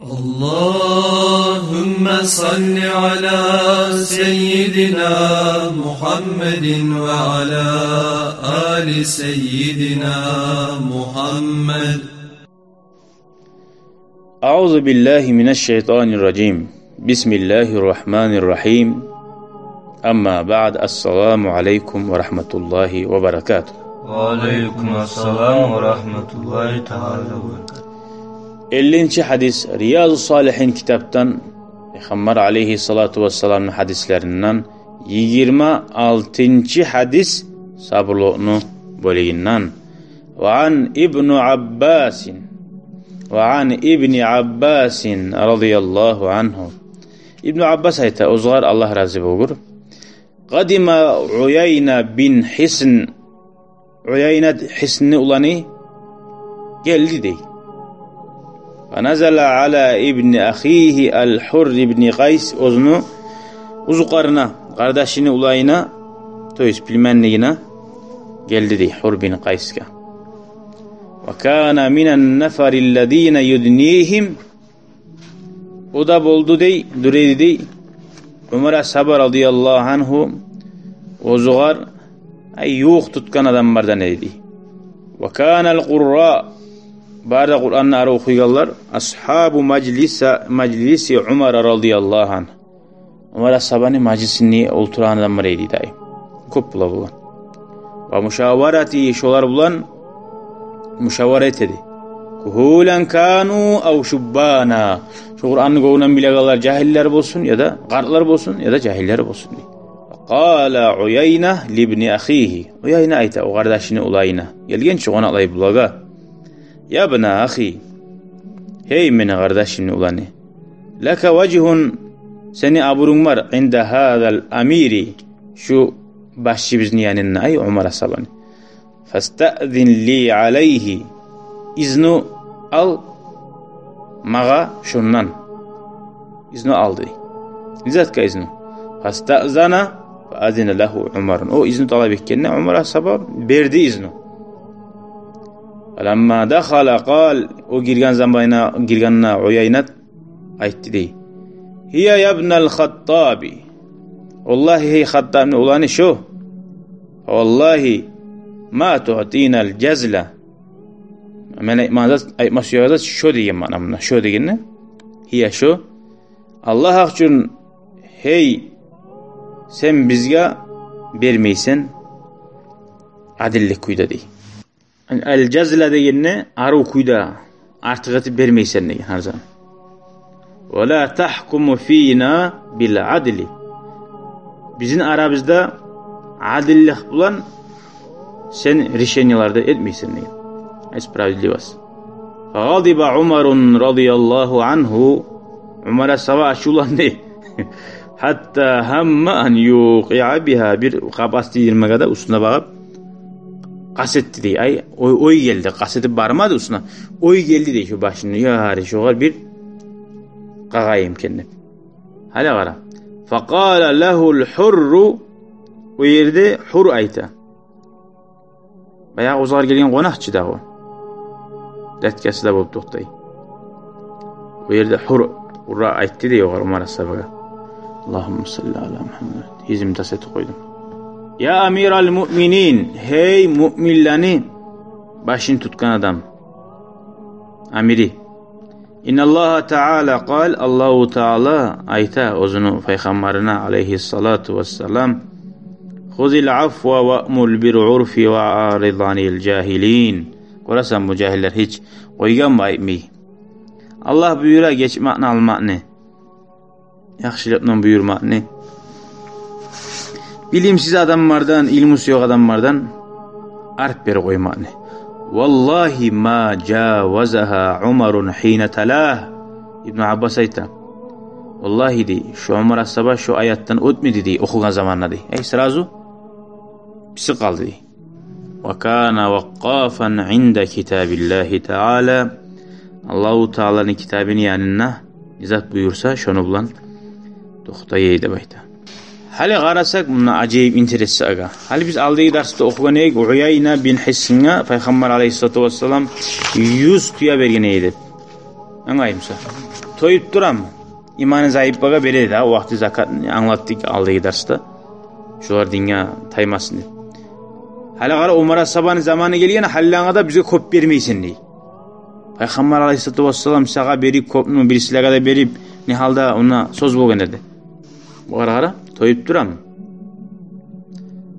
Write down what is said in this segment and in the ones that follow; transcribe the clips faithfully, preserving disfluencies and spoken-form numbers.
اللهم صل على سيدنا محمد وعلى آل سيدنا محمد. أعوذ بالله من الشيطان الرجيم. بسم الله الرحمن الرحيم. أما بعد، السلام عليكم ورحمة الله وبركاته. وعليكم السلام ورحمة الله تعالى وبركاته. Эллинчи гьадис, Риязу Салигьин китапдан, Пайхаммар алейгьиссалату вассаламны гьадислеринден, йигирма алтынчы гьадис, сабурлукъну бёлюгюнден. وعن ابن عباس، وعن ابن عباس رضي الله عنه. Ибну Аббас айта, оьзюгер Аллагь рази болгъур. قدم عيينة بن حصن. Уяйна Хисни уланы гелди дей. فنزل على ابن أخيه الحر بن قيس, оьзюню узукъарына, къардашыны уланына, то есть племяннигине гелди дей, Хурр бин Къайсгъа. وكان من النفر الذين يدنيهم. О да болду дей, дюр эди дей, Умар асгьаба радияллагьу ангьу оьзюгер, ай, ювукъ тутгъан адамлардан эди дей. وكان القراء, бары да Къуранны арив охуйгъанлар, أصحاب مجلس، مجلس عمر رضي الله عنه. Умар асгьабаны мажлисинде олтурагъан адамлар эди дей. Кёп бола болгъан. ومشاورته, шолар булан мушавара эте эди. كهولا كانوا أو شبانا. Шо Къуранны гёнгюнден билегенлер жагьиллер болсун, яда къартлар болсун, яда жагьиллер болсун дей. قال عيينة لابن أخيه. Уяйна айта о къардашыны уланына, гелген чи къонакълай булагъа: يا ابن أخي, гьей мени къардашымны уланы. لك وجه, сени абурунг бар, عند هذا الأمير, шу башчыбызны янында, ай, Умар асгьабаны. فاستأذن لي عليه. Изну ал магъа шондан. Изну ал дей. Не затгъа изну? فاستأذن فأذن له عمر. О изну талап этгенде Умар асгьаба берди изну. فلما دخل قال, о гирген заманда, гиргенде Уяйнат айтды дей: هي يا ابن الخطاب. Валлагьи, гьей Хаттабны уланы, шо. فوالله ما تعطينا الجزل. Мен айтма зат, айтма сюеген зат шо деген маъна мунда. Шо дегенде, гьия шо. Аллагь гьакъ учун, гьей, сен бизге бермейсен адиллик кюйде дей. Ал-жазла дегенде арив кюйде, артыкъ этип бермейсен деген гьар заман. ولا تحكم فينا بالعدل. Бизин арабызда адиллик булан сен решениялар да этмейсен деген. Ай, справедливость. فغضب عمر رضي الله عنه. Умар асгьаба ачувланды. حتى هم أن يوقع بها. Бир къапас тийдирмеге де уьстюне багъып къаст этди дей. Ай, ой, ой гелди, къаст этип бармады уьстюне. Ой гелди дей шо башына. Яри, шогъар бир къагъайым экен деп. Гьали къара. فقال له الحر. О ерде Хурр айта. Баягъы оьзюгер гелген къонакъ чы дагъы о. Дядькасы да болуп токътай. О ерде Хурр, Хурр айтды дей огъар, Умар асгьабагъа. اللهم صل على محمد. Гьизим тас этип къойдум. يا أمير المؤمنين, гьей муъминлени башын тутгъан адам, амири. إن الله تعالى قال, Аллагьу Таала айта оьзюню пайхаммарына, алейгьиссалату вассалам: خذ العفو وأمر بالعرف وأعرض عن الجاهلين. Гёресен, бу жагьиллер гьеч къойгъанмы айтмай? Аллагь буюра гечмекни, алмакъны, яхшылыкъны буюрмакъны. Билимсиз адамлардан, илмусу ёкъ адамлардан арт берип къоймакъны. والله ما جاوزها عمر حين تلاه. Ибну Аббас айта: валлагьи, дей, шо Умар асгьаба шо аятдан оьтмеди, дей, охугъан заманда, дей. Ай, сразу бисип къалды, дей. وكان وقافا عند كتاب الله تعالى. Аллагьу Тааланы китабыны янында не зат буюрса, шону булан токътай эди деп айта. Гьали къарасакъ, мунда ажайып интерес агъа. Гьали биз алдагъы дарсда охугъан эдик Уяйна бин Хиссинге Пайхаммар алейгьиссалату вассалам юз тюе берген эди деп. Англаймысан? Тоюп турамы? Иманы зайып болгъангъа бере де, о вакъти закатны англатдыкъ алдагъы дарсда. Шолар динге таймасын деп. Гьали къара, Умар асгьабаны заманы гелген, гьали анга да бизге кёп бермейсен дей. Пайхаммар алайгьиссалату вассалам сагъа берип кёпню, бирисилеге де берип, не гьалда онда сёз болгъан эди. Бу къара, къара, тоюп турамы?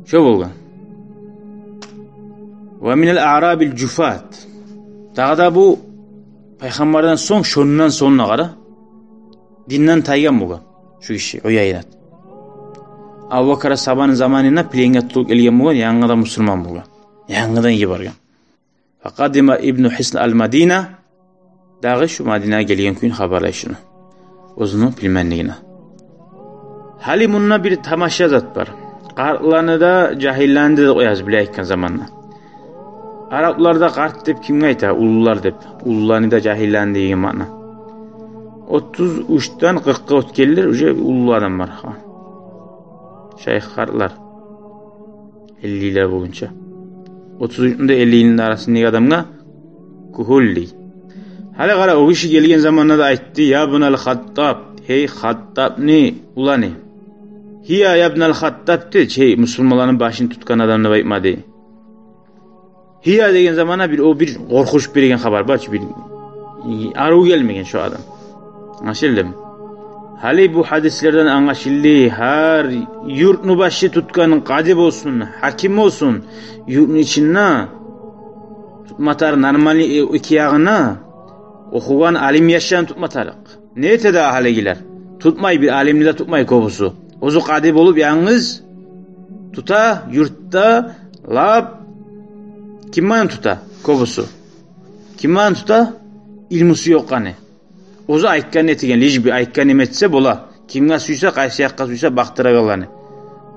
Шо болгъан. Ва минал аърабил жуфат. Дагъы да бу пайхаммардан сонг, шондан сонг да къара, динден тайгъан болгъан шу гиши, Уяйнат. Абубакар асгьабаны заманында пленге тутулуп гелген болгъан, янгыдан мусулман болгъан. Янгыдан йиберген. Факъадима Ибну Гьисн ал-Мадина, дагъы шу Мадинагъа гелген кюйню хабарлай шуну. Оьзюню билмеклигине. Гьали мунда бир тамаша зат бар. Къартланы да, жагьиллени де къоябыз, биле айтгъан заманда. Арапларда къарт деп кимге айта? Уллулар деп. Уллуланы да, жагьиллени деген маъна. Отуз уьчден къыркъгъа оьтгенлер уже уллу адамлар. Шайых къартлар. Эллилер болгъунча. Отуз уьчню де эллини де арасындагъы адамгъа кугьул дей. Гьали къара, о гиши гелген заманда да айтды: «Я бунал Хаттаб, гьей Хаттабны уланы. Гьия я бунал Хаттаб», — деди, гьей мусулманланы башын тутгъан адам деп айтмады. «Гьия» деген заманда бир, о бир къоркъув береген хабар бар чы, бир арив гелмеген шо адам. Англашылдымы? Гьали бу гьадислерден англашылды, гьар юртну башы тутгъан къади болсун, гьаким болсун, юртну ичинде тутма тарыкъ нормальный, э, эки ягъына охугъан алим яшланы тутма тарыкъ. Не эте дагъы гьалигилер? Тутмай, бир алимни де тутмай кёбюсю. Оьзю къади болуп янгыз тута, юртда лап кимни тута кёбюсю? Кимни тута? Илмусу ёкъ гьали. Оьзю айтгъанны этеген, лишь бы айтгъанны этсе бола. Кимге сюйсе, къайсы якъгъа сюйсе бакъдырагъанланы.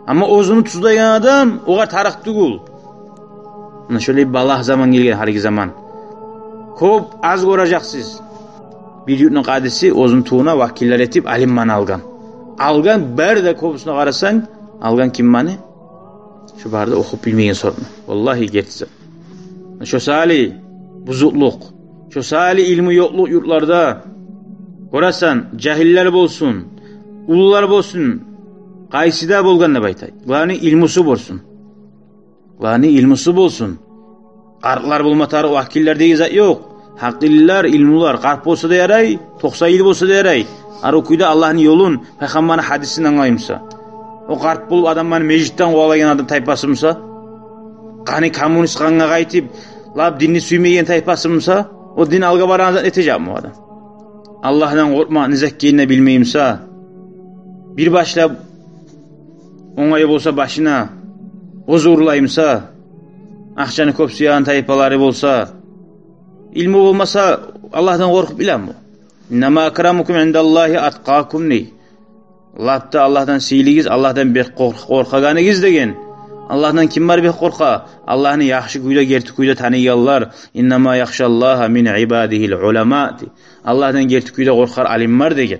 Амма оьзюню тюзлейген адам огъар тарыкъ тюгюл. Муна шолай балагь заман гелген гьалиги заман. Кёп аз гёрежексиз. Бир юртну къадиси оьзюню тувуна вакиллер этип алимлени алгъан. Алгъан, бары да кёбюсюне къарасанг, алгъан кимни? Шо бары да охуп билмеген сортну. Валлагьи, герти зат. Шо саялы бузукълукъ, шо саялы илму ёкълукъ юртларда. Гёресен, жагьиллер болсун, уллулар болсун, къайсы да болгъан деп айтай. Главный, илмусу болсун. Главный, илмусу болсун. Къартлар болма тарыкъ, вакиллер деген зат ёкъ. Гьакъыллылар, илмулулар, къарт болса да ярай, токъсан йыл болса да ярай. Арив кюйде Аллагьны ёлун, пайхаммарны гьадисин англай буса. О къарт болуп адамланы межитден къувалагъан адам тайпасы буса, къаны коммунист къангъа къайтып, лап динни сюймейген тайпасы буса, о дин алгъа барагъан зат этежекми о адам? Аллагьдан къоркъмакъ не зат экенни билмей буса, бир башлап онгай болса башына, оьзю урлай буса, акъчаны кёп сюеген тайпалары болса, илму болмаса, Аллагьдан къоркъуп билеми? «Иннама акрамукум индаллагьи аткъакум» дей. Лап да Аллагьдан сыйлыгъыз Аллагьдан бек къоркъ-, къоркъагъаныгъыз деген. Аллагьдан ким бар бек къоркъа? Аллагьны яхшы кюйде, герти кюйде таныйгъанлар. «Иннама яхшаллагьа мин ибадигьил улама» дей. Аллагьдан герти кюйде къоркъар алим бар деген.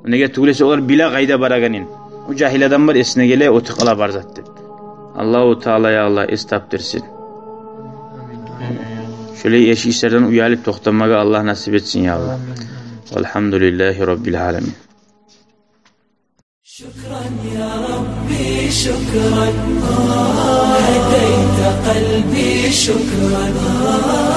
Неге тюгюл эсе, олар биле къайда барагъанын. О жагьил адам бар, эсине геле, о тыкъала бар зат деп. Аллагьу Таала, я Аллагь, эс тапдырсын. Шолай эш ишлерден уялып токътамагъа Аллагь насип этсин, я Аллагь. Амин. Валгьамдулиллагьи раббил аламин. شكرا يا ربي، شكرا، هديت قلبي، شكرا.